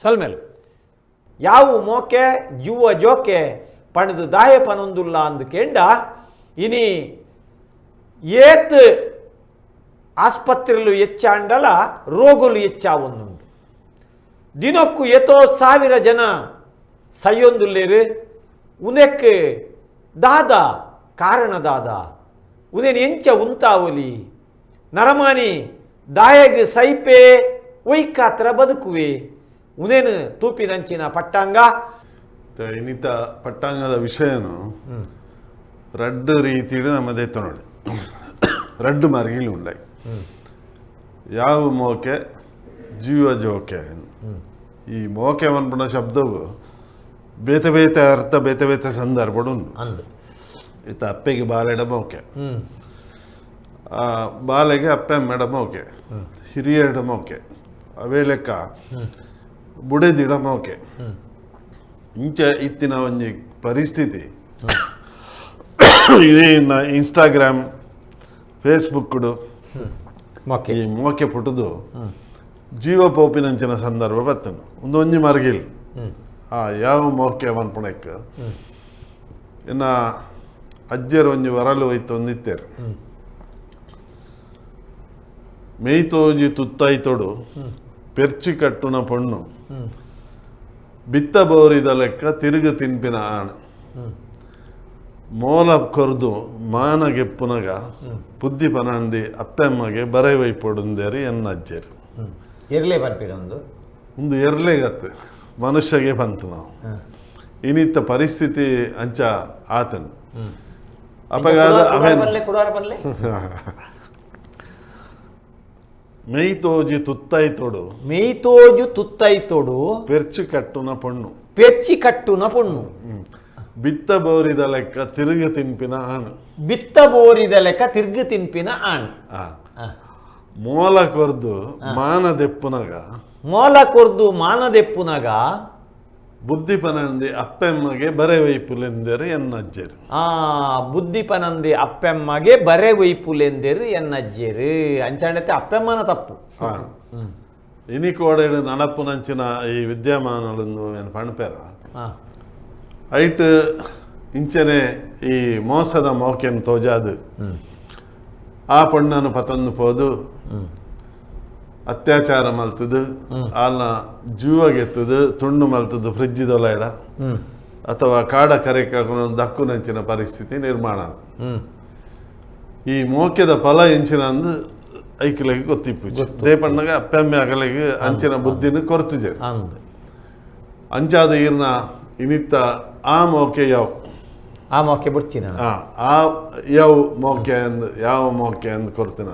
ಸೊಲ್ಮೆಲು ಯಾವು ಮೋಕೆ ಜುವ ಜೋಕೆ ಪಣದು ದಾಯ ಪನೊಂದುಲ್ಲ ಅಂದು ಕೇಂಡ ಇನಿ ಏತ್ ಆಸ್ಪತ್ರೆಲು ಹೆಚ್ಚಾಂಡಲ ರೋಗಲು ಹೆಚ್ಚಾವೊಂದುಂಡು. ದಿನಕ್ಕೂ ಏತೋ ಸಾವಿರ ಜನ ಸೈಯೊಂದುಲ್ಲೇರು. ಉನೆಕ್ ದಾದ ಕಾರಣ ದಾದ ಉನೇನು ಎಂಚ ಉಂತಾವಲಿ ನರಮಾನಿ ದಾಯಗ್ ಸೈಪೆ ಒಯ್ಕಾತ್ರ ಬದುಕುವೆ ಉನೇನು ತೂಪಿನಂಚಿನ ಪಟ್ಟಾಂಗ. ಇನ್ನಿತ ಪಟ್ಟಾಂಗದ ವಿಷಯನು ರಡ್ಡು ರೀತಿಡು ನಮ್ಮ ದೆತ್ತೊನೊಡು ರಡ್ಡು ಮಾರ್ಗಿಲು ಉಂಡಾಯಿ. ಯಾವ ಮೋಕೆ ಜೀವ ಜೋಕೆ. ಈ ಮೋಕೆ ಮನ್ಪುನ ಶಬ್ದವು ಬೇತೆ ಬೇತೆ ಅರ್ಥ ಬೇತೆ ಬೇತೆ ಸಂದರ್ಭಡು ಉಂಡು. ಅಂದು ಇತ್ತ ಅಪ್ಪೆಗೆ ಬಾಲೆಡ ಮೋಕೆ, ಬಾಲೆಗೆ ಅಪ್ಪೆ ಅಮ್ಮೆಡ ಮೋಕೆ, ಹಿರಿಯಡ ಮೋಕೆ, ಅವೇ ಲೆಕ್ಕ ಬುಡೆದಿಡ ಮೋಕೆ. ಇಂಚ ಇತ್ತಿನ ಒಂಜಿ ಪರಿಸ್ಥಿತಿ ಇದೇ. ಇನ್ಸ್ಟಾಗ್ರಾಮ್ ಫೇಸ್ಬುಕ್ಡು ಮೋಕೆ ಈ ಮೋಕೆ ಪುಟ್ಟುದು ಜೀವ ಪೋಪಿನಂಚಿನ ಸಂದರ್ಭ ಬತ್ತನು. ಒಂದು ಒಂಜಿ ಮರ್ಗಿಲ್ ಆ ಯಾವ ಮೋಕೆ ಮನ್ಪುಣೆಕ್ ಇನ್ನ ಅಜ್ಜರು ಒಂಜಿ ವರಲು ಹೋಯ್ತು ಒಂದಿತ್ತೇರು. ಮೇಯ್ತೋಜಿ ತುತ್ತಾಯ್ತೊಡು ಪೆರ್ಚಿ ಕಟ್ಟುನ ಪೊಣ್ಣು ಬಿತ್ತ ಬೋರಿದ ಲೆಕ್ಕ ತಿರುಗು ತಿನ್ಪಿನ ಆಣ ಮೋಲ ಕೊರ್ದು ಮಾನಗೆಪ್ಪುನಗ ಬುದ್ಧಿ ಪನಂದಿ ಅಪ್ಪೆಮ್ಮಗೆ ಬರೆ ವೈಪೊಡುಂದೇರಿ ಎನ್ನ ಅಜ್ಜರು. ಎರ್ಲೆ ಬರ್ಪಿರ ಒಂದು ಒಂದು ಎರ್ಲೆಗತ್ತು ಮನುಷ್ಯಗೆ ಬಂತು ನಾವು ಇನ್ನಿತ್ತ ಪರಿಸ್ಥಿತಿ ಅಂಚ ಆತನು ಅಪಗಾದ ಅವೇನು ಬಲ್ಲೆ ಕುಡಾರ ಬಲ್ಲೆ. ಮೇಯ್ತೋಜಿ ತುತ್ತಾಯ್ತೊಡು ಮೇಯ್ತೋಜು ತುತ್ತೈತೊಡು ಪೆರ್ಚು ಕಟ್ಟುನ ಪೊಣ್ಣು ಪೆಚ್ಚಿ ಕಟ್ಟುನ ಪೊಣ್ಣು ಬಿತ್ತ ಬೋರಿದ ಲೆಕ್ಕ ತಿರುಗ ತಿನ್ಪಿನ ಆಣು ಬಿತ್ತ ಬೋರಿದ ಲೆಕ್ಕ ತಿರ್ಗು ತಿನ್ಪಿನ ಆಣು ಮೋಲ ಕೊರ್ದು ಮಾನ ದೆಪ್ಪುನಗ ಮೋಲ ಕೊರ್ದು ಮಾನ ದೆಪ್ಪುನಗ ಬುದ್ಧಿ ಪನಂದಿ ಅಪ್ಪೆಮ್ಮಗೆ ಬರೆ ವೈಪುಲೆಂದರು ಎನ್ನಜ್ಜರು. ಆ ಬುದ್ಧಿ ಪನಂದಿ ಅಪ್ಪೆಮ್ಮಗೆ ಬರೆ ವೈಪುಲೆಂದರು ಎನ್ನಜ್ಜರು. ಅಂಚಾಂಡತೆ ಅಪ್ಪೆಮ್ಮನ ತಪ್ಪು. ಇನಿ ಕೋಡೆಡು ನಡಪುನಂಚಿನ ಈ ವಿದ್ಯಮಾನಗಳನ್ನು ಏನು ಪಣಪೇರ ಐಟ್ ಇಂಚನೆ ಈ ಮೋಸದ ಮೋಕೆನ್ ತೋಜಾದು ಆ ಪಣ್ಣನು ಪತಂದು ಪೋದು ಅತ್ಯಾಚಾರ ಮಲ್ತದು ಆಲ್ನ ಜೂವಗೆತ್ತದು ತುಂಡು ಮಲ್ತದು ಫ್ರಿಜ್ ದೊಲೈಡ ಅಥವಾ ಕಾಡ ಕರೆಕ್ ದಕ್ಕುನಂಚಿನ ಪರಿಸ್ಥಿತಿ ನಿರ್ಮಾಣ. ಈ ಮೋಕೆದ ಫಲ ಎಂಚಿನ ಅಂದು ಐಕ್ಲೆಗ್ ಗೊತ್ತಿಪ್ಪು. ದೇಪಣ್ಣಗ ಅಪ್ಪೆಮ್ಮೆ ಅಗಲಿಗೆ ಅಂಚಿನ ಬುದ್ಧಿನ ಕೊರತುಜೆ ಅಂಚಾದ ಈರ್ನ ಇನಿತ್ತ ಆ ಮೋಕೆ ಯಾವ ಆ ಮೋಕೆ ಬುಡ್ಚಿನ ಆ ಯಾವ ಮೋಕೆ ಅಂದ್ ಯಾವ ಮೋಕೆ ಅಂದ್ ಕೊರ್ತಿನ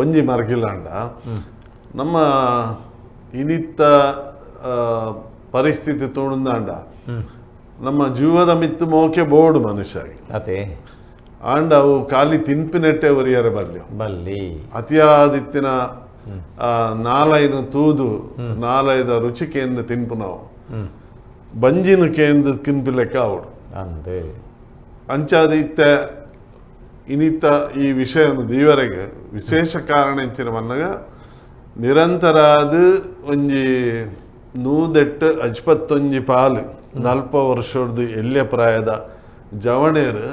ಒಂಜಿ ಮರ್ಗಿಲಾಂಡ ನಮ್ಮ ಇನಿತ್ತ ಪರಿಸ್ಥಿತಿ ತೋಣುಂದಾಂಡ ನಮ್ಮ ಜೀವದ ಮಿತ್ತು ಮೋಕೆ ಬೋರ್ಡು ಮನುಷ್ಯ ಅದೇ ಆಂಡ ಅವು ಖಾಲಿ ತಿನ್ಪಿನೆಟ್ಟೆ ಒರಿಯರ ಬಲ್ಯ ಬಲ್ಲಿ ಅತಿಯಾದಿತ್ತಿನ ನಾಲೈನು ತೂದು ನಾಲೈದ ರುಚಿಕೆಂದು ತಿನ್ಪು ನಾವು ಬಂಜಿನ ಕೇಂದು ತಿನ್ಪು ಲೆಕ್ಕ ಅವಡು ಅಂದು ಅಂಚಾದ ಇತ್ತ ಇನಿತ್ತ ಈ ವಿಷಯನು ದೀವರೆಗೆ ವಿಶೇಷ ಕಾರಣ ಎಂಚಿನ ಮನ್ನಗ ನಿರಂತರಾದ ಒಂಜಿ ನೂದೆಟ್ಟು ಅಜ್ಪತ್ತೊಂಜಿ ಪಾಲು ನಲ್ಪ ವರ್ಷದ ಎಲ್ಯ ಪ್ರಾಯದ ಜವಣೇರು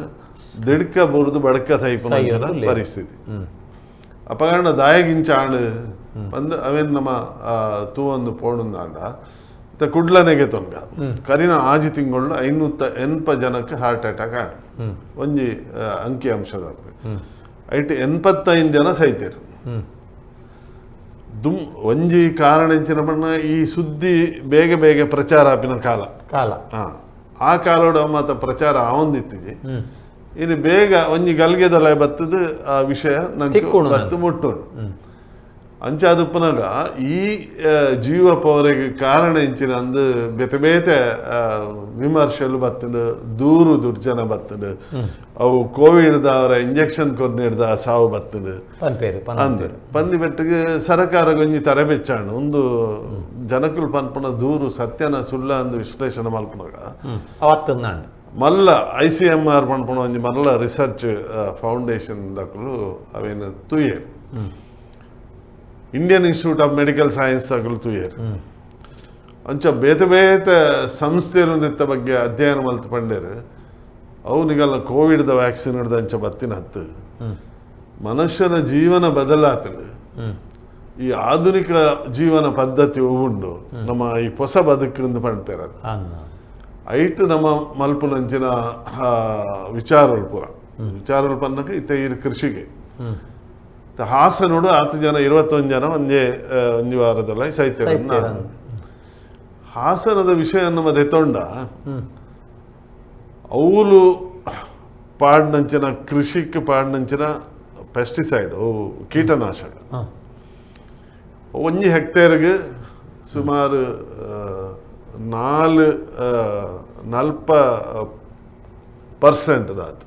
ದಿಡ್ಕ ಬುರ್ದು ಬಡ್ಕ ತೈಪುನ ಪರಿಸ್ಥಿತಿ. ಅಪಗಂಡ ದಾಯಗಿಂಚ ಆಂಡ್ ಬಂದು ಅವೇನು ನಮ್ಮ ತೂವೊಂದು ಪೋಣುಂದಾಂಡ ಇತ್ತ ಕುಡ್ಲನೆಗೆ ತೊಂಗ ಕರಿನ ಆಜಿ ತಿಂಗಳು 580 ಜನಕ್ಕೆ ಹಾರ್ಟ್ ಅಟ್ಯಾಕ್ ಆಂಡ್ ಒಂಜಿ ಅಂಕಿ ಅಂಶದ ಐಟ್ 85 ಜನ ಸೈತೇರು. ದುಮ್ ಒಂಜಿ ಕಾರಣ ಎಂಚಿನ ಬಣ್ಣ ಈ ಸುದ್ದಿ ಬೇಗ ಬೇಗ ಪ್ರಚಾರ ಆಪಿನ ಕಾಲ ಕಾಲ ಆ ಕಾಲೋಡ ಮಾತ ಪ್ರಚಾರ ಆವೊಂದಿತ್ತಿಜಿ. ಇನ್ನು ಬೇಗ ಒಂಜಿ ಗಲ್ಗೆದೊಲ ಬತ್ತದು ಆ ವಿಷಯ ನಂಗೆ ಬತ್ತು ಮುಟ್ಟು ಅಂಚಾದುಪ್ಪನಾಗ ಈ ಜೀವ ಪವರೆಗೆ ಕಾರಣ ಎಂಚಿನ ಅಂದು ಬೇತೆ ಬೇತೆ ವಿಮರ್ಶೆಲು ಬತ್ತದು, ದೂರು ದುರ್ಜನ ಬತ್ತದು, ಅವು ಕೋವಿಡ್ ಅವರ ಇಂಜೆಕ್ಷನ್ ಕೊರ್ನಿಡ್ದ ಸಾವು ಬತ್ತದು ಅಂದ್ ಪಂದಿ ಬೆಟ್ಟಿಗೆ ಸರಕಾರ ಒಂಜಿ ತರಬೆಚ್ಚಾಣು ಒಂದು ಜನಕುಲು ಪನ್ಪುನ ದೂರು ಸತ್ಯನ ಸುಳ್ಳ ಅಂದು ವಿಶ್ಲೇಷಣೆ ಮಲ್ಪುನಾಗ ಮಲ್ಲ ICMR ಪನ್ಪುನ ಒಂಜಿ ಮಲ್ಲ ರಿಸರ್ಚ್ ಫೌಂಡೇಶನ್ ದಕುಲು ಅವೇನು ತೂಯೇರು, Indian Institute of Medical Science ಅಗಲು ತೂಯೇರು. ಅಂಚ ಬೇತೆ ಬೇತೆ ಸಂಸ್ಥೆಲು ನೆತ್ತ ಬಗ್ಗೆ ಅಧ್ಯಯನ ಮಲ್ತು ಪಂಡೇರು ಅವು ನಿಗಲ್ನ ಕೋವಿಡ್ದ ವ್ಯಾಕ್ಸಿನ್ ಹಿಡ್ದು ಅಂಚ ಬತ್ತಿನ ಹತ್ತು ಮನುಷ್ಯನ ಜೀವನ ಬದಲಾತಂಡು. ಈ ಆಧುನಿಕ ಜೀವನ ಪದ್ಧತಿ ಉಂಡು ನಮ್ಮ ಈ ಹೊಸ ಬದುಕು ಪಣ್ತೇರ ಐಟ್ ನಮ್ಮ ಮಲ್ಪುನಂಚಿನ ವಿಚಾರಗಳು ಪೂರ ವಿಚಾರಗಳು ಪನ್ನಕ ಇತ್ತ ಈ ಕೃಷಿಗೆ ಹಾಸನೋಡು 10 ಜನ 21 ಜನ ಒಂದೇ ಒಂಜಿ ವಾರದಲ್ಲ ಸೈತ್ಯ. ಹಾಸನದ ವಿಷಯ ನಮ್ಮ ದೆತ್ತೊಂಡ ಅವಳು ಪಾಡ್ನಂಚಿನ ಕೃಷಿಗೆ ಪಾಡ್ನಂಚಿನ ಪೆಸ್ಟಿಸೈಡ್ ಅವು ಕೀಟನಾಶಕ ಒಂಜಿ ಹೆಕ್ಟೇರ್ಗೆ ಸುಮಾರು 4.4% ದಾತು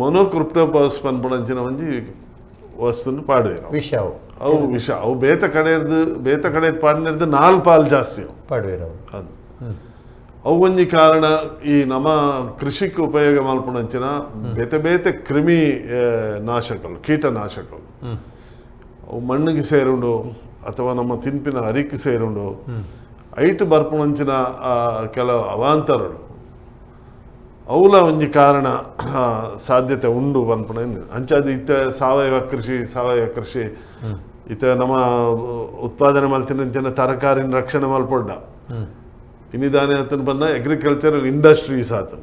ಮೊನೊಕ್ರಿಪ್ಟೋಪಾಸ್ ಪನ್ಪುಣಂಚಿನ ಒಂಜಿ ವಸ್ತುನ ಪಾಡುವೆರು ವಿಷ ಅವು ವಿಷ ಅವು ಬೇತ ಕಡೆಯರ್ದು ಬೇತ ಕಡೆ ಪಾಡಿನಿರ್ದು 4 ಪಾಲು ಜಾಸ್ತಿ ಅವು ಪಾಡುವೆರು ಅದು ಅವು ಒಂಜಿ ಕಾರಣ. ಈ ನಮ್ಮ ಕೃಷಿಗೆ ಉಪಯೋಗ ಮಲ್ಪುಣಂಚಿನ ಬೇತೆ ಬೇತೆ ಕ್ರಿಮಿ ನಾಶಕಗಳು ಕೀಟನಾಶಕಗಳು ಅವು ಮಣ್ಣಿಗೆ ಸೇರುಂಡು ಅಥವಾ ನಮ್ಮ ತಿನ್ಪಿನ ಅರಿಕ್ಕೆ ಸೇರುಂಡು ಐಟು ಬರ್ಪುಣಂಚಿನ ಕೆಲವು ಅವಾಂತರಗಳು ಅವುಲ ಒಂಜಿ ಕಾರಣ ಸಾಧ್ಯತೆ ಉಂಡು ಪನ್ಪುಣ. ಅಂಚಾದ ಇತ್ತ ಸಾವಯವ ಕೃಷಿ ಸಾವಯವ ಕೃಷಿ ಇತ್ತ ನಮ್ಮ ಉತ್ಪಾದನೆ ಮಲ್ತಿನಂಚಿನ ತರಕಾರಿನ ರಕ್ಷಣೆ ಮಲ್ಪೊಡ್ಡ ಇನ್ನಿದಾನೆ ಆತನ ಪನ್ನ ಅಗ್ರಿಕಲ್ಚರಲ್ ಇಂಡಸ್ಟ್ರೀಸ್ ಆತನ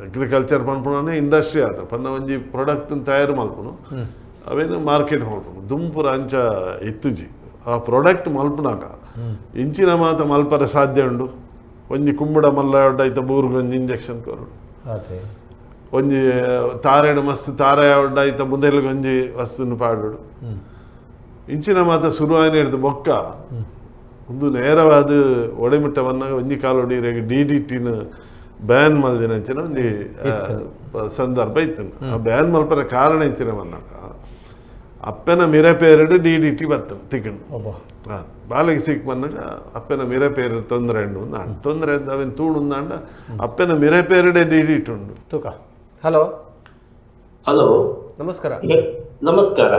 ಅಗ್ರಿಕಲ್ಚರ್ ಪನ್ಪುಣನೆ ಇಂಡಸ್ಟ್ರಿ ಆತ ಪನ್ನ ಒಂಜಿ ಪ್ರಾಡಕ್ಟ್ ತಯಾರು ಮಲ್ಪುನು ಅವೇನು ಮಾರ್ಕೆಟ್ ಮಲ್ಪುನು ದುಂಪುರ ಅಂಚ ಇತ್ತುಜಿ ಆ ಪ್ರಾಡಕ್ಟ್ ಮಲ್ಪುನಾಗ ಇಂಚಿನ ಮಾತ ಮಲ್ಪರ ಸಾಧ್ಯ ಉಂಡು. ಒಂಜಿ ಕುಂಬುಡ ಮಲ್ಲ ಐತ ಬೂರ್ಗ್ ಒಂಜಿ ಇಂಜೆಕ್ಷನ್ ಕೊರಡು ಒಂಜಿ ತಾರೆಡು ಮಸ್ತ್ ತಾರೆ ಐತ ಮುಂದೆಲ್ಗೆ ಒಂಜಿ ವಸ್ತುನು ಪಾಡೋಡು ಇಂಚಿನ ಮಾತ ಶುರುವಾಯಿನ ಹಿಡ್ದು ಬೊಕ್ಕ ಒಂದು ನೇರವಾದ ಒಡೆಮಿಟ್ಟವನ್ನ ಒಂಜಿ ಕಾಲೊಡಿ DDTನ ಬ್ಯಾನ್ ಮಲ್ದಿನ ಅಂಚಿನ ಒಂಜಿ ಸಂದರ್ಭ ಇತ್ತು. ಆ ಬ್ಯಾನ್ ಮಲ್ಪರ ಕಾರಣ ಇಂಚಿನ ಬಂದಾಗ ಅಪ್ಪನ ಮಿರೆ ಪೇರಡು DDT ಬರ್ತದೆ ತಿಕ್ಕಂಡು ಬಾಲೆಗೆ ಸಿಕ್ ಬಂದಾಗ ಅಪ್ಪನ ಮಿರೆ ಪೇರು ತೊಂದರೆ ಉಂಡು ಅಂದ ತೊಂದರೆ ಅವೇನು ತೂಡು ಅಂದ ಅಪ್ಪನ ಮಿರೆ ಪೇರಡೆ DDT ಉಂಡು. ತೂಕ. ಹಲೋ ಹಲೋ ನಮಸ್ಕಾರ. ನಮಸ್ಕಾರ.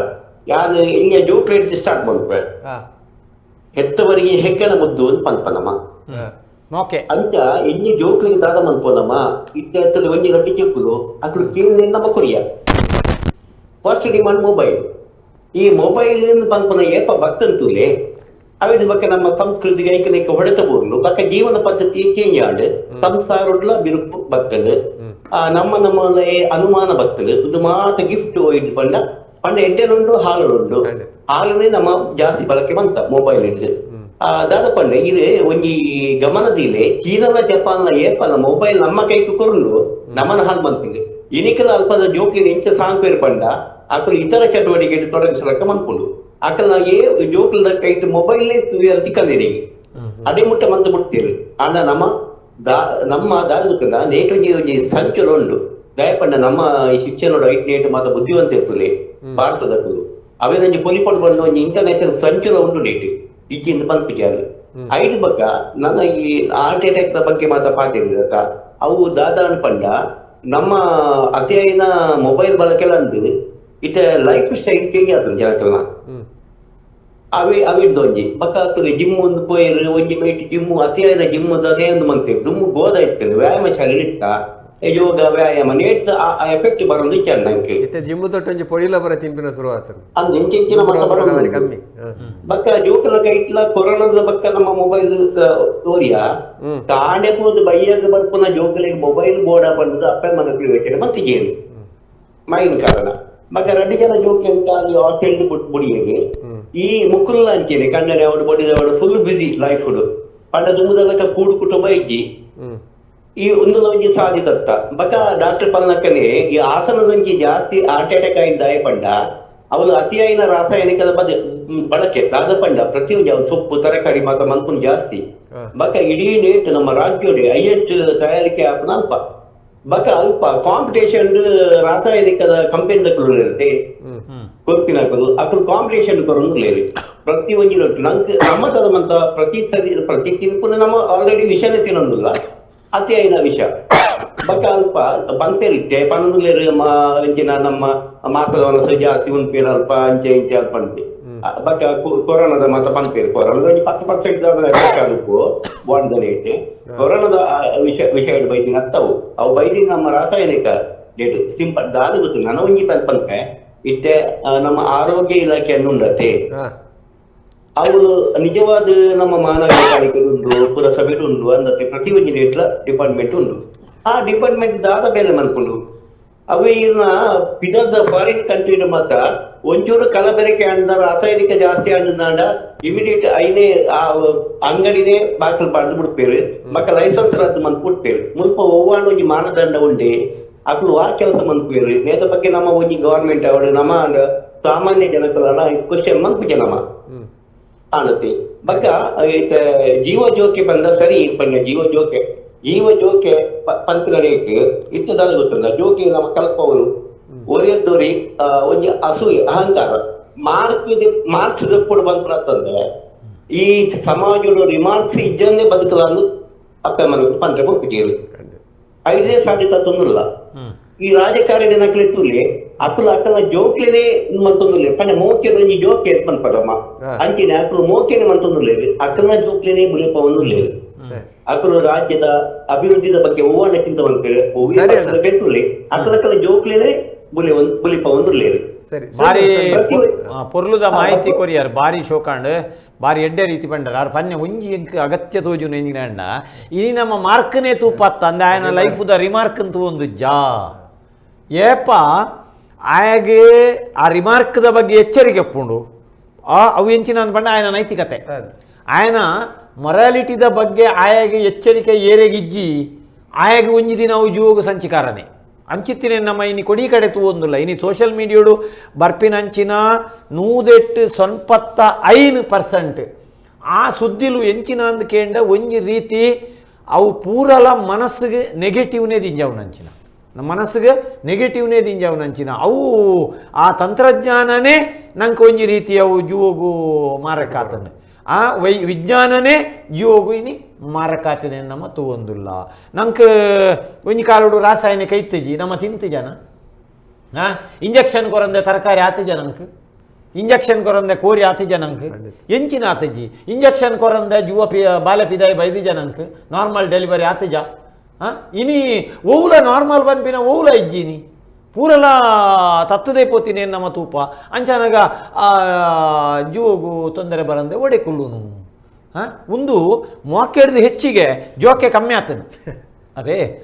ಯಾನು ಇಂಗೆ ಜೋಕ್ಲೇಟ್ ಸ್ಟಾರ್ಟ್ ಮಲ್ಪೆ ಹೆತ್ತವರಿಗೆ ಹೆಕ್ಕಣ ಮುದ್ದು ಅಂತ ಪನ್ಪನಮ್ಮ ಓಕೆ ಅಂಚ ಎಣ್ಣೆ ಜೋಕ್ಲಿಗೆ ದಾದ ಮನ್ಪೋನಮ್ಮ ಇತ್ತ ಒಂಜಿ ರಡ್ಡಿ ಚೆಕ್ಕುದು ಅಕ್ಲು ಕೇಳಿ ನಮ್ಮ ಕೊರಿಯ first demand mobile. ಈ ಮೊಬೈಲ್ ಪನ್ಪನ ಏಪ ಬಕ್ಕಂತೂಲೆ ಅವಿನ ಬಕ್ಕ ನಮ್ಮ ಸಂಸ್ಕೃತಿಗೆ ಐಕನೈಕ ಹೊಡೆತ ಬೋರ್ಲು ಬಕ್ಕ ಜೀವನ ಪದ್ಧತಿ ಚೇಂಜ್ ಆಂಡ್ ಸಂಸಾರಡ್ಲ ಬಿರುಕು ಬಕ್ಕಲು ನಮ್ಮ ನಮ್ಮ ಅನುಮಾನ ಬಕ್ಕಲು ಇದು ಮಾತ ಗಿಫ್ಟ್ ಒಯ್ದು ಪಂಡ ಪಂಡ ಎಡ್ಡೆಲುಂಡು ಹಾಲುಂಡು ಹಾಲನ್ನೇ ನಮ್ಮ ಜಾಸ್ತಿ ಬಳಕೆ ಬಂತ ಮೊಬೈಲ್ ಹಿಡಿದು ದಾದ ಪಂಡ ಇದು ಒಂಜಿ ಗಮನದಿಲೆ ಚೀನಾದ ಜಪಾನ್ನ ಏಪನ ಮೊಬೈಲ್ ನಮ್ಮ ಕೈக்கு ಕೊರಂಡು ನಮ್ಮನ ಹಾಲು ಬಂತಿಂಗ್ ಇನಿಕಲ ಅಲ್ಪದ ಜೋಕ್ಲಿನ ಎಂಚ ಸಾಂಕ್ವೇರ್ ಪಂಡ ಅಕಲು ಇತರ ಚಟುವಟಿಕೆ ತೊಡಗಿಸಲಕ್ಕ ಮನ್ಪುಂಡು ಅಕಲ್ನ ಏ ಜೋಕ್ಲಿನ ಕೈಟ್ ಮೊಬೈಲ್ ತಿಕ್ಕಂದಿರಿ ಅದೇ ಮುಟ್ಟ ಮಂತ ಬಿಡ್ತೀರಿ. ಆಂಡ ನಮ್ಮ ನಮ್ಮ ದಾದ ನೇಟೊಂಜಿ ಒಂಜಿ ಸಂಚಲ ಉಂಡು ದಯಪಂಡ ನಮ್ಮ ಈ ಶಿಕ್ಷಣ ಐಟ್ ನೇಟ್ ಮಾತ ಬುದ್ಧಿವಂತ ಇರ್ತದೆ ಭಾರತದ ಅವೇನೊಂಜಿ ಪೊಲಿಪೊಡು ಬಂದು ಒಂಜಿ ಇಂಟರ್ನ್ಯಾಷನಲ್ ಸಂಚಲ ಉಂಡು ನೇಟ್ ಇಚ್ಚಿಂದ ಪನ್ಪಿಜಾರು ಐದು ಬಕ್ಕ ನನ್ನ ಈ ಹಾರ್ಟ್ ಅಟ್ಯಾಕ್ the ಬಗ್ಗೆ ಮಾತ ಪಾತಿರ್ತ ಅವು ದಾದ ಪಂಡ ನಮ್ಮ ಅತಿಯಾಯಿನ ಮೊಬೈಲ್ ಬಳಕೆಲ್ಲ ಅಂದು ಇತ್ತ life style change ಆತುಂಡು ಜನಕಲ್ನ ಅವೇ ಅವಿಡ್ದು ಒಂಜಿ ಬಕ್ಕ ಆಗ್ತದೆ ಜಿಮ್ ಒಂದು ಪೋಯರು ಒಂಜಿ ಮೈಟ್ ಜಿಮ್ಮು ಅತಿಯಾಯಿನ ಜಿಮ್ ಅದೇ ಒಂದು ಮಂತೆ ದುಮ್ಮು ಗೋದ ಇರ್ತದೆ ವ್ಯಾಯಾಮ ಶಾಲೆ ಇತ್ತ ಯೋಗ ವ್ಯಾಯಾಮ ನೇಟ್ ಆ ಎಫೆಕ್ಟ್ ಬರೋದು ಚೆನ್ನಂಕೆ ಇತ್ತೆ ಜಿಮ್ಮು ತೊಟ್ಟೊಂಜಿ ಪೊಡಿಲ ಬರ ತಿನ್ಪಿನ ಶುರು ಆತನು ಅಂದ್ ಎಂಚೆಂಚಿನ ಮಟ್ಟ ಬರೋದು ಕಮ್ಮಿ. ಬಕ್ಕ ಜೋಕಲ ಕೈಟ್ಲ ಕೊರೋನಾದ ಬಕ್ಕ ನಮ್ಮ ಮೊಬೈಲ್ ತೋರಿಯ ಕಾಂಡೆ ಪೋದು ಬೈಯಾಗ ಬರ್ಪುನ ಜೋಕಲಿಗೆ ಮೊಬೈಲ್ ಬೋರ್ಡ ಬಂದದ್ದು ಅಪ್ಪ ಮನಕ್ಳು ಯೋಚನೆ ಮತ್ತೆ ಜೇನು ಮೈನ್ ಕಾರಣ ಬಕ್ಕ 2 ಜನ ಜೋಕಿ ಅಂತ ಅಲ್ಲಿ ಹಾಸ್ಟೆಲ್ ಬುಡಿಯಗೆ ಈ ಮುಕುಲ್ಲ ಅಂಚೇನೆ ಕಣ್ಣನೆ ಅವಡು ಬಡಿದವಡು full busy life ಪಂಡ ದುಮ್ಮದಲ್ಲಕ ಕೂಡು ಕುಟುಂಬ ಇಜ್ಜಿ ಈ ಒಂದು ಒಂಜಿ ಸಾಧಿತತ್ತ ಬಕ ಡಾಕ್ಟರ್ ಪಲ್ನಕ್ಕನೆ ಈ ಆಸನದಂಚಿ ಜಾಸ್ತಿ ಹಾರ್ಟ್ ಅಟ್ಯಾಕ್ ಆಯಿಂದ ಪಂಡ ಅವನು ಅತಿಯಾಯಿನ ರಾಸಾಯನಿಕದ ಬಳಕೆ ದಾದ ಪಂಡ ಪ್ರತಿಯೊಂದು ಅವ್ನು ಸೊಪ್ಪು ತರಕಾರಿ ಮಾತ ಮನ್ಪುನ್ ಜಾಸ್ತಿ ಬಕ ಇಡೀ ನೇಟ್ ನಮ್ಮ ರಾಜ್ಯದ ಹೈಯೆಸ್ಟ್ ತಯಾರಿಕೆ ಆಪನ ಅಲ್ಪ ಬಕ ಅಲ್ಪ ಕಾಂಪಿಟೇಷನ್ ರಾಸಾಯನಿಕದ ಕಂಪೆನಿ ಇರುತ್ತೆ ಕೊರ್ಪಿನಕಲು ಅಕಲು ಕಾಂಪಿಟೇಷನ್ ಕೊರೊಂದು ಲೇರಿ ಪ್ರತಿ ಒಂಜಿ ನಂಗೆ ನಮ್ಮ ತರಮಂತ ಪ್ರತಿ ಸರಿ ಪ್ರತಿ ತಿನ್ಪುನ ನಮ್ಮ ಆಲ್ರೆಡಿ ವಿಷನೇ ತಿನ್ನೊಂದಿಲ್ಲ ಅತಿಯಾಯಿನ ವಿಷ ಬಕ ಅಲ್ಪ ಪಂತೇರಿತ್ತೆ ಪನ್ನೊಂದುಲೇರು ಅಂಚಿನ ನಮ್ಮ ಮಾಸದ ವನಸು ಜಾಸ್ತಿ ಉಂಪೇರು ಅಲ್ಪ ಅಂಚೆ ಇಂಚೆ ಅಲ್ಪ ಅಂತೆ. ಬೊಕ್ಕ ಕೊರೋನಾದ ಮಾತ ಪನ್ಪೆರ್, ಕೊರೋನಾದ ಒಂಜಿ 10% ಉಪ್ಪು ವಾಂಡನೇಟ್ ಕೊರೋನಾದ ವಿಷಯ ವಿಷಯ ಬೈದಿನ ಅತ್ತವು ಅವು ಬೈದಿನ ನಮ್ಮ ರಾಸಾಯನಿಕ ಡೇಟ್ ಸಿಂಪಲ್ ದಾದ ಗೊತ್ತು. ನನ ಒಂಜಿ ಪನ್ಪೆ ಇತ್ತೆ ನಮ್ಮ ಆರೋಗ್ಯ ಇಲಾಖೆಯನ್ನು ಉಂಡತೆ ಅವಳು ನಿಜವಾದ ನಮ್ಮ ಮಾನವ ಉಂಟು, ಪುರಸಭೆ ಉಂಟು, ಅಂದತೆ ಪ್ರತಿ ಒಂಜಿ ಡೇಟ್ಲ ಡಿಪಾರ್ಟ್ಮೆಂಟ್ ಉಂಟು. ಆ ಡಿಪಾರ್ಟ್ಮೆಂಟ್ ದಾದ ಬೇಲೆ ಮನ್ಕೊಂಡು ಅವೇ ಇರ್ನ ಪಿದದ ಫಾರಿನ್ ಕಂಟ್ರಿ ಮಾತ್ರ ಒಂಚೂರು ಕಲಬೆರಕೆ ಅಂದ ರಾಸಾಯನಿಕ ಜಾಸ್ತಿ ಅಂಡ ಇಮಿಡಿಯೇಟ್ ಐನೇ ಆ ಅಂಗಡಿನೇ ಬಾಕಲ್ ಪಾಡ್ದು ಬಿಡ್ಪೇರು, ಮಕ್ಕ ಲೈಸೆನ್ಸ್ ರದ್ದು ಮನ್ಪು ಬಿಡ್ಪೇರು. ಮುಲ್ಪ ಒವ್ವಾಂಡ ಒಂಜಿ ಮಾನದಂಡ ಉಂಡೆ ಅಕ್ಲು ವಾ ಕೆಲಸ ಮನ್ಪೇರು ನೇತ ಬಗ್ಗೆ ನಮ್ಮ ಒಂಜಿ ಗವರ್ಮೆಂಟ್ ಅವರು ನಮ್ಮ ಸಾಮಾನ್ಯ ಜನಕುಲನ ಕ್ವಶನ್ ಮನ್ಪುಜೆ ನಮ್ಮ ಆನತಿ. ಬಕ್ಕ ಇತ್ತೆ ಜೀವ ಜೋಕೆ ಬಂದ ಸರಿ ಪಂಡ ಜೀವ ಜೋಕೆ ಜೀವ ಜೋಕೆ ಪಂತಿನ ರೇಟ್ ಇತ್ತೆ ದಾದ ಗೊತ್ತುಂಡ ಜೋಕೆ ನಮ್ಮ ಕಲ್ಪವನು ಒರಿಯದ್ದೋರಿ ಒಂಜಿ ಅಸೂಯೆ ಅಹಂಕಾರ ಮಾರ್ಕ್ ಮಾರ್ಕ್ಸ್ ದಪ್ಪುಡು ಬಂತಂದ್ರೆ ಈ ಸಮಾಜದ ರಿಮಾರ್ಕ್ಸ್ ಇಜ್ಜಂದೆ ಬದುಕಲಾಂದು ಅಪ್ಪ ಮನకు ಪಂತ್ರೆ ಪೋಪುಜೆರ್. ಐದೇ ಸಾಧ್ಯತೆ ತೊಂದಿಲ್ಲ. ಈ ರಾಜಕಾರಣಿ ನಕಲಿ ತೂಲೆ ಅಕುಲು ಅಕಲ ಜೋಕ್ಲೆನೆ ಮಂತೊಂದುಲ್ಲೆ ಪಂಡ ಮೋಕೆದ ಒಂಜಿ ಜೋಕೆ ಪನ್ಪದಮ್ಮ. ಅಂಚಿನ ಅಕುಲು ಮೋಕೆನೆ ಮಂತೊಂದುಲ್ಲೆರ್, ಅಕಲ್ನ ಜೋಕ್ಲೆನೆ ಬುಲೆಪವೊಂದುಲ್ಲೆರ್. ಅಕುಲು ರಾಜ್ಯದ ಅಭಿವೃದ್ಧಿದ ಬಗ್ಗೆ ಒವ್ವಾಂಡ ಚಿಂತೆ ಮನ್ಪೆರ್, ಒವ್ವೇ ಸರಿ ಪಕ್ಷದ ಬೆಂತುಲ್ಲೆ ಅಕಲಕಲ ಜೋಕ್ಲೆನೆ ಬುಲಿಪವೊಂದುಲ್ಲೆರ್. ಸರಿ. ಬಾರಿ ಪ್ರತಿ- ಪೊರ್ಲುದ ಮಾಹಿತಿ ಕೊರಿಯರ್, ಬಾರಿ ಶೋಕಾಂಡ್, ಬಾರಿ ಎಡ್ಡೆ ರೀತಿ ಪಂಡರ್. ಆರ್ ಪನ್ನೆ ಒಂಜಿ ಎಂಕ್ ಅಗತ್ಯ ತೋಜುನ ಎಂಜಿನ ಇನಿ ನಮ್ಮ ಮಾರ್ಕ್ನೇ ತೂಪತ್ತ ಅಂದ ಆಯನ ಲೈಫುದ ರಿಮಾರ್ಕ್ ಅಂತ ಒಂದು ಜಾ ಏಪ ಆಯಗೆ ಆ ರಿಮಾರ್ಕ್ದ ಬಗ್ಗೆ ಎಚ್ಚರಿಕೆ ಪುಂಡು. ಆ ಅವು ಎಂಚಿನ ಅಂದ್ಪಂಡ ಆಯನ ನೈತಿಕತೆ, ಆಯನ ಮೊರಾಲಿಟಿದ ಬಗ್ಗೆ ಆಯಾಗೆ ಎಚ್ಚರಿಕೆ ಏರೆಗಿಜ್ಜಿ ಆಯಾಗ ಒಂಜಿ ದಿನ ಅವು ಜೀವೋಗ ಸಂಚಿಕಾರನೆ ಅಂಚಿತ್ತಿನ ನಮ್ಮ ಇನಿ ಕೊಡಿ ಕಡೆ ತೂವೊಂದುಲ್ಲ. ಇನಿ ಸೋಷಿಯಲ್ ಮೀಡಿಯೋಡು ಬರ್ಪಿನ ಅಂಚಿನ 108.55% ಆ ಸುದ್ದಿಲು ಎಂಚಿನ ಅಂದ್ ಕೇಂಡ ಒಂಜಿ ರೀತಿ ಅವು ಪೂರಲ ಮನಸ್ಸಿಗೆ ನೆಗೆಟಿವ್ನೇ ದಿಂಜಾವುನ ಅಂಚಿನ, ನಮ್ಮ ಮನಸ್ಸಿಗೆ ನೆಗೆಟಿವ್ನೇ ದಿಂಜಾವುನ ಅಂಚಿನ ಅವು ಆ ತಂತ್ರಜ್ಞಾನನೇ ನಂಗೆ ಒಂಜಿ ರೀತಿ ಅವು ಜೀವೋಗು ಮಾರಕಾತನೆ, ಆ ವಿಜ್ಞಾನನೇ ಜೀವೋಗು ಇನಿ ಮಾರಕಾತನೆ ನಮ್ಮ ತೂವೊಂದುಲ್ಲ. ನಂಗೆ ಒಂಜಿ ಕಾಲೋಡು ರಾಸಾಯನಿಕ ಇತ್ತಜಿ ನಮ್ಮ ತಿಂತು ಜನ, ಇಂಜೆಕ್ಷನ್ ಕೊರಂದೆ ತರಕಾರಿ ಆತಜ ನಂಗೆ, ಇಂಜೆಕ್ಷನ್ ಕೊರಂದೆ ಕೋರಿ ಆತಜ ನಂಗೆ, ಎಂಚಿನ ಆತಜಿ ಇಂಜೆಕ್ಷನ್ ಕೊರಂದೆ ಜುವ ಪಿ ಬಾಲೆ ಪಿದಾಯಿ ಬೈದಿಜ ನಂಗೆ, ನಾರ್ಮಲ್ ಡೆಲಿವರಿ ಆತಜ. ಇನಿ ಓವುಲ ನಾರ್ಮಲ್ ಪನ್ಪಿನ ಓವುಲ ಇಜ್ಜಿನಿ ಪೂರಲ ತತ್ತದೇ ಪೋತಿನಿ ನಮ್ಮ ತೂಪ ಅಂಚನಗ ಜೀವಗು ತೊಂದರೆ ಬರಂದೆ ಒಡೆ ಕುಲ್ಲುನು. ಒಂದು ಮೋಕೆಡ್ದು ಹೆಚ್ಚಿಗೆ ಜೋಕೆ ಕಮ್ಮಿ ಆತನು ಅದೇ.